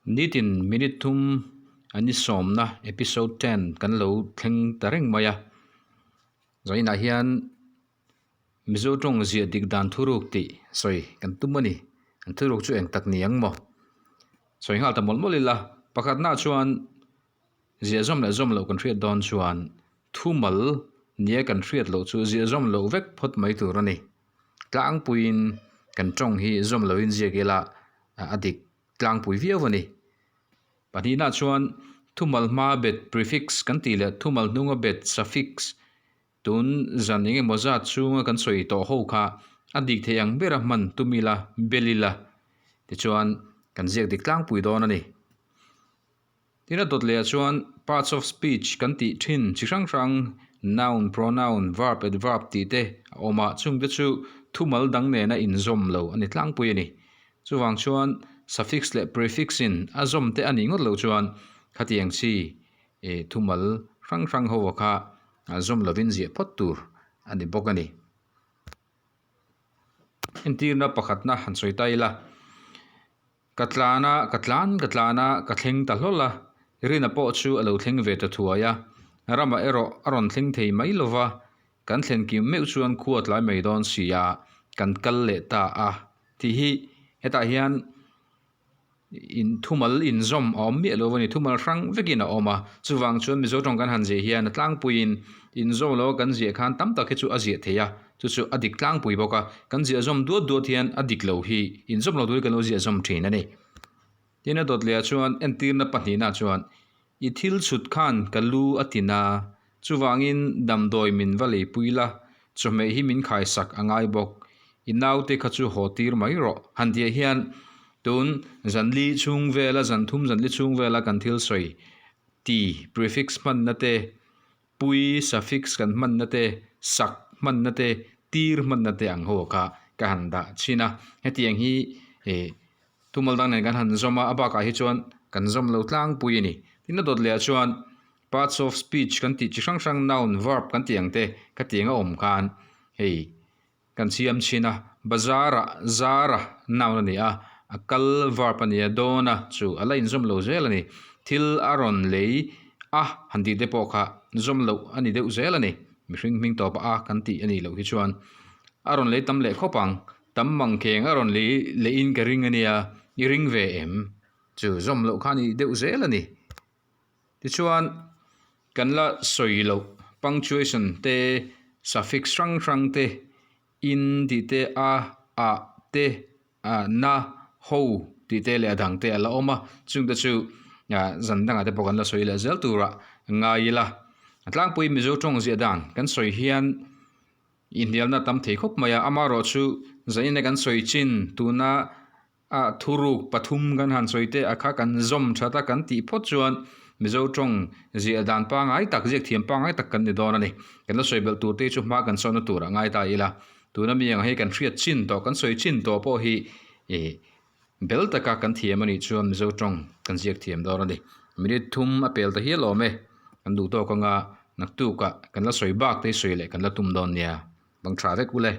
Nitin minute thum a ni sawmna episode ten kan lo thleng ta reng mai a. Zainah hian Mizo tawng ziah dik dan thuruk tih sawi kan tum a ni. An thuruk chu eng tak ni ang maw? Sawi nghal ta mawlh mawlh ila, pakhatnaah chuan ziah zawm leh zawm loh kan hriat dawn chuan thumal nia kan hriat loh chu ziah zawm loh vek phawt mai tur a ni. Tlangpuiin kan tawng hi zawm lohin ziak ila a dik tlangpui viau a ni. Pahnihnaah chuan thumal hmaa bet prefix kan tih leh thumal hnunga bet suffix Tun zan eng emaw zat chhunga kan sawi tawh ho kha a dik thei ang bera hman tum ila, bel ila, tichuan kan ziak dik tlangpui dawn a ni. Tin a dawt lehah chuan parts of speech kan tih thin chi hrang hrang noun, pronoun, verb, adverb tih te a awm a, chungte chu thumal dang nena inzawm lo a ni tlangpui a ni. Chuvang chuan suffix leh prefix in a zawm te a nih ngawt loh chuan khatiang chi E thumal hrang hrang ho kha zawm lovin ziah phawt tur a ni bawk a ni. Entirna pakhatna han sawi ta ila, Ka tlan a, ka tlan ka tlan a, ka thleng ta hlawl a, Rina pawh chu a lo thleng ve ta thuai a, ramah erawh a rawn thleng thei mai lo va, kan thlen kim meuh chuan khua tlai mai dawn si a, kan kal leh ta a tih hi hetah hian In thumal inzawm a awm miah lo a ni, thumal hrang vekin a awm a, chuvang chuan Mizo tawng kan han ziah hian a tlangpuiin inzawm lo a kan ziah khan tam tak hi chu a ziah thei a, chu chu a dik tlangpui bawk a, kan ziah zawm duat duat hian a dik lo hi inzawm lo turin kan lo ziah zawm thin a ni. Tin a dawt leh ah chuan entirna pahnihna chuan I thil chhut khan ka lu a tin a, chuvangin damdawi min va leipui la, chawhmeh hi min khaisak a ngai bawk. I naute kha chu haw tir mai rawh. Han tih hian tun zanli chhung vela zan thum zanli chhung vela kan thil sawi ti prefix hmanna te, pui suffix kan hmanna te, sak hmanna te, tir hmanna te ang ho kha ka han dah chhin a. Hetiang hi ih Thumal dang nen kan han zawm a, a bakah hi chuan kan zawm lo tlangpui a ni. Tin a dawt lehah chuan parts of speech kan tih chi hrang hrang noun, verb kan tih ang te ka tih ang a awm khan hei kan siam chhin a, bazar-ah zar-a noun a ni a, a kal verb a ni a, dawn-a chu a la inzawm lo zel a ni. Thil a rawn lei a han tih te pawh kha zawm loh a ni deuh zel a ni. Mihring hming tawpah a kan tih a nih loh hi chuan a rawn lei tam leh khawp ang. Tam mangkheng a rawn lei lehin ka ring a nia, i ring ve em? Chu zawm loh kha a ni deuh zel a ni. Tichuan, kan la sawi loh punctuation te, suffix hrang hrang te, in tih te, a, ah te, na, ho tih te leh a dang te a la awm a, chungte chu zan dangah te pawh kan la sawi leh zel turah ngai ila. A tlangpui Mizo tawng ziah dan kan sawi hian, Inhnialna tam thei khawp mai a, amaherawh chu zaina kan sawi chin tuna a thuruk pathum kan han sawi te a kha kan zawm that a kan tih phawt chuan Mizo tawng ziah dan pangngai tak ziak thiam pangngai tak kan ni dawn a ni. Kan la sawi belh tur te chu hma kan sawnna tur a ngai ta ila, tuna mi ang hei kan hriat chin tawh kan sawi chin tawh pawh hi ih Bel taka kan thiam a nih chuan Mizo tawng kan ziak thiam dawn a ni. Minute thum a pel ta hial awm e. Kan duh tawk anga naktukah kan la sawi bak te hi sawi leh kan la tum dawn nia. Bang tha vek ule.